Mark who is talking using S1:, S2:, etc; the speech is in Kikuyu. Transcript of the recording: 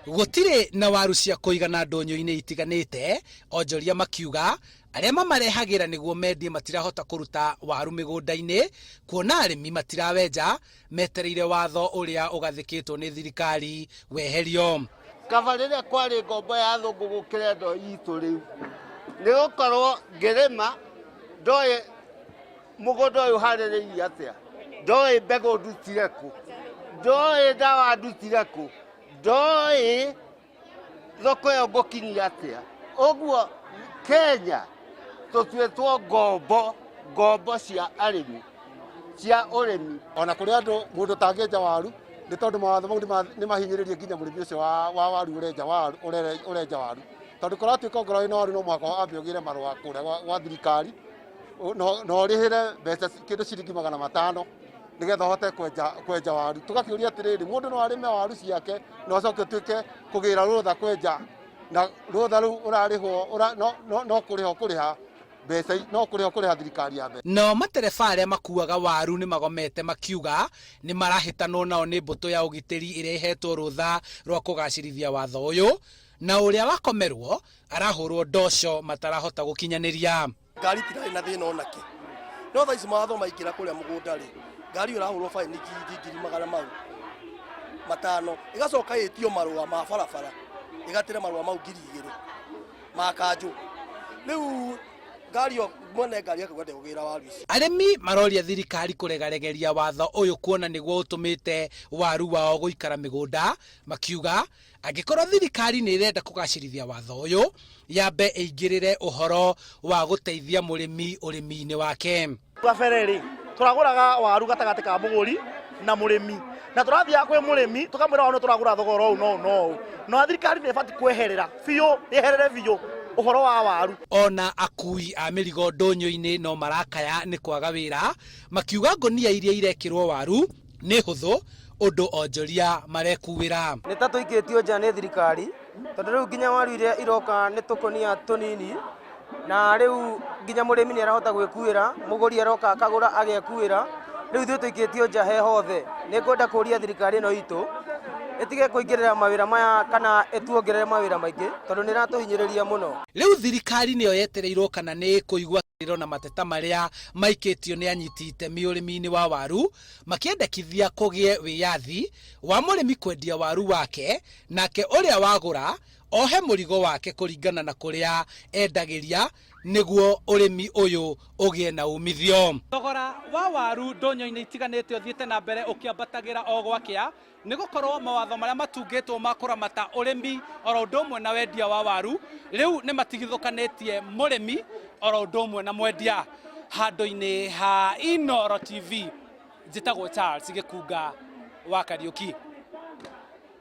S1: Gũtirĩ na waru cia kũigana ndũnyũ-inĩ itiganĩte, onjoria makiuga arĩa mamarehagĩra nĩguo mendie matirahota kũruta waru mĩgũnda-inĩ kuona arĩmi matirawenja metereire watho ũrĩa ũgathĩkĩtwo nĩ thirikari weherio.
S2: Kaba rĩrĩa kwarĩ ngombo ya athũngũ gũkĩra ĩno itũ rĩu, nĩ gũkorwo ngĩrĩma ndoĩ mũgũnda ũyũ ũharĩrĩirio atĩa, ndoĩ mbegũ ndutire kũ, ndoĩ ndawa ndutire kũ, ndoĩ thoko ĩyo ngũkinyia atĩa. Ũguo Kenya tũtuĩtwo ngombo, ngombo cia arĩmi, cia ũrĩmi.
S3: Ona kũrĩ andũ mũndũ ũtangĩenja waru nĩ tondũ mawatho mau nĩ mahinyĩrĩrie nginya mũrĩmi ũcio wa waru ũrenja waru, ũrenja waru. Tondũ kũratuĩka ongorwo wĩna waru no mũhaka wambe ũgĩre marũa kũrĩa gwa thirikari na ũrĩhĩre mbeca kĩndũ ciringi 500 nĩgetha ũhote kwenja waru. Tũgakĩũria atĩrĩrĩ, mũndũ no arĩme waru ciake na ũcoke ũtuĩke kũgĩra rũtha kwenja, na rũtha rũu ũrarĩhwo no kũrĩha ũkũrĩha mbeca, no kũrĩha ũkũrĩha thirikari ya mbeca.
S1: Nao matereba arĩa makuaga waru nĩ magomete makiuga nĩ marahĩtanwo nao nĩ mbũtũ ya ũgitĩri ĩrĩa ĩhetwo rũtha rwa kũgacĩrithia watho ũyũ, na ũrĩa wakomerwo arahũrwo ndoco matarahota gũkinyanĩria.
S4: Ngari itirarĩ na thĩna onakĩ, no thaa ici mawatho maingĩra kũrĩa mũgũnda rĩ, ngari ĩyo ĩrahũrwo baini ciringi ngiri 500, ĩgacoka ĩtio marũa ma barabara, ĩgatĩre marũa mau 2000 ma kanjũ. Rĩu ngari ĩyo mwene ngari akauga ndegũgĩra waru ici.
S1: Arĩmi maroria thirikari kũregaregeria watho ũyũ kuona nĩguo ũtũmĩte waru wao gũikara mĩgũnda, makiuga Angĩkorwo thirikari nĩ ĩrenda kũgacĩrithia watho ũyũ, yambe ĩingĩrĩre ũhoro wa gũteithia mũrĩmi ũrĩmi-inĩ wake.
S5: Kabere rĩ, tũragũraga waru gatagatĩ ka mũgũri na mũrĩmi, na tũrathiaga kwĩ mũrĩmi tũkamwĩra waru tũragũra thogora ũũ na ũũ na ũũ, na thirikari nĩ ĩbatiĩ kweherera biũ, yeherere biũ ũhoro wa waru.
S1: Ona akui a mĩrigo ndũnyũ-inĩ no marakaya nĩ kwaga wĩra, makiuga ngũnia iria irekĩrwo waru nĩ hũthũ ũndũ onjoria marekuĩra.
S6: Nĩ ta tũikĩtio nja nĩ thirikari tondũ rĩu nginya waru iria iroka nĩ tũkũnia tũnini na rĩu nginya mũrĩmi nĩ arahota gwĩkuĩra, mũgũri aroka akagũra agekuĩra, rĩu ithuĩ tũikĩtio nja he hothe. Nĩ ngwenda kũria thirikari ĩno itũ ĩtige kũingĩrĩra mawĩra maya kana ĩtuongerere mawĩra maingĩ tondũ nĩ ĩratũhinyĩrĩria mũno.
S1: Rĩu thirikari nĩyo yetereirwo kana nĩ ĩkũigua kĩrĩro na mateta marĩa maikĩtio nĩ anyiti itemi ũrĩmi-inĩ wa waru, makĩendekithia kũgĩe wĩyathi wa mũrĩmi kwendia waru wake nake ũrĩa wagũra ohe mũrigo wake kũringana na kũrĩa endagĩria nĩguo ũrĩmi ũyũ ũgĩe na umithio. Thogora wa waru ndũnyũ-inĩ itiganĩte ũthiĩte na mbere ũkĩambatagĩra o gwakĩa nĩ gũkorwo mawatho marĩa matungĩtwo ma kũramata ũrĩmi oro ũndũ ũmwe na wendia wa waru rĩu nĩ matigithũkanĩtie mũrĩmi oro ũndũ ũmwe na mwendia. Handũ-inĩ ha Inooro TV, njĩtagwo Charles Gĩkunga wa Kariũki.